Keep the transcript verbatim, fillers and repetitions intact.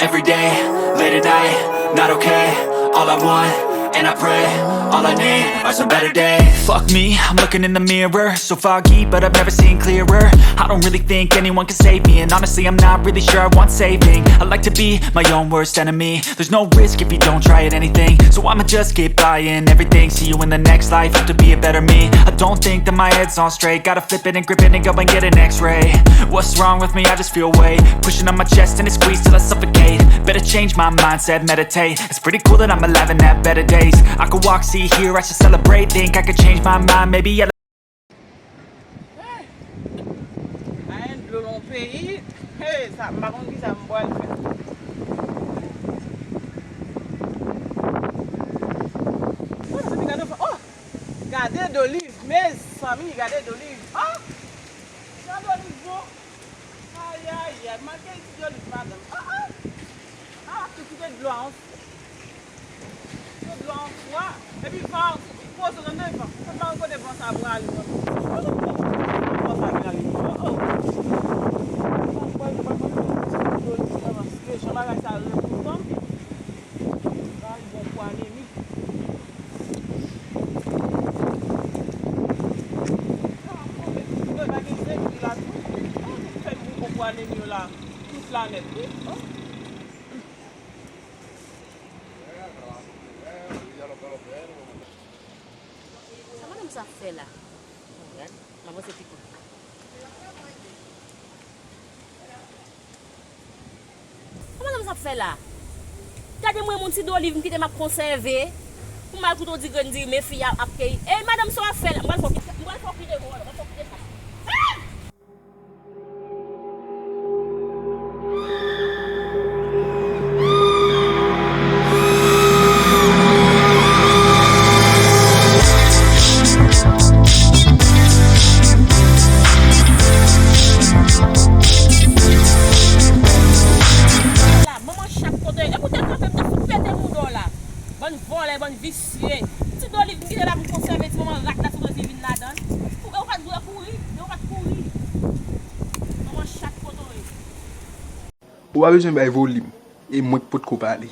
Every day, late at night, not okay. All I want, and I pray, all I need are some better days. Fuck me, I'm looking in the mirror. So foggy, but I've never seen clearer. I don't really think anyone can save me, and honestly, I'm not really sure I want saving. I like to be my own worst enemy. There's no risk if you don't try at anything. So I'ma just keep buying everything. See you in the next life, have to be a better me. I don't think that my head's on straight. Gotta flip it and grip it and go and get an x-ray. What's wrong with me? I just feel weight pushing on my chest and it squeezes till I suffocate. Better change my mindset, meditate. It's pretty cool that I'm alive and have better days. I could walk, see, hear, I should celebrate. Think I could change my mind, maybe I Ayen dlo nan yon peyi. Hey, sa, m pa konn kisa m pral fè. Oh, mezanmi, gade, oh, gade doliv, mezanmi, gade doliv. Oh, jan doliv bon. Ayayay, manke yon ti doliv, madanm. Ah, ah. Ah, ki kite dlo a yon sou. Yo dlo an fwa. Epi van an poze nan devan. Mwen pa wè kote van sa prale, mwen. Mwen pa wè kote van sa prale. Oh, oh. Mwen pa wè, mwen pa wè kote van sa prale, paske jan bagay sa repousan. Bagay bon pou anemi. Mwen pa gen zen ki la tou. Fè m bon pou anemi yo la. Tout la nèt, wi. Oh. Sa madanm sa ap fè la? Gad, m avanse pi kout. Sa madanm sa ap fè la? Gade mwen, yon ti doliv m kite m ap konsève. Pou m al koute yon ti grenn diri, men fi a ap keyi. Ey, madanm, sa w ap fè la? M pral fè w kite, m pral fè w kite vòlò, m pral fè w kite sa. La, manman chat kote, e pou te kanpe, m te fout pete mouda w la. Bann vòlè, bann visye. Ti doliv m kite la pou konsève ti manman rat la, ti doliv vin ladan l. Ou, ou pa t dwe kouri, men ou pa t kouri. Manman chat kote w ye. Ou pa bezwen bay volim, e mwen k potko pale.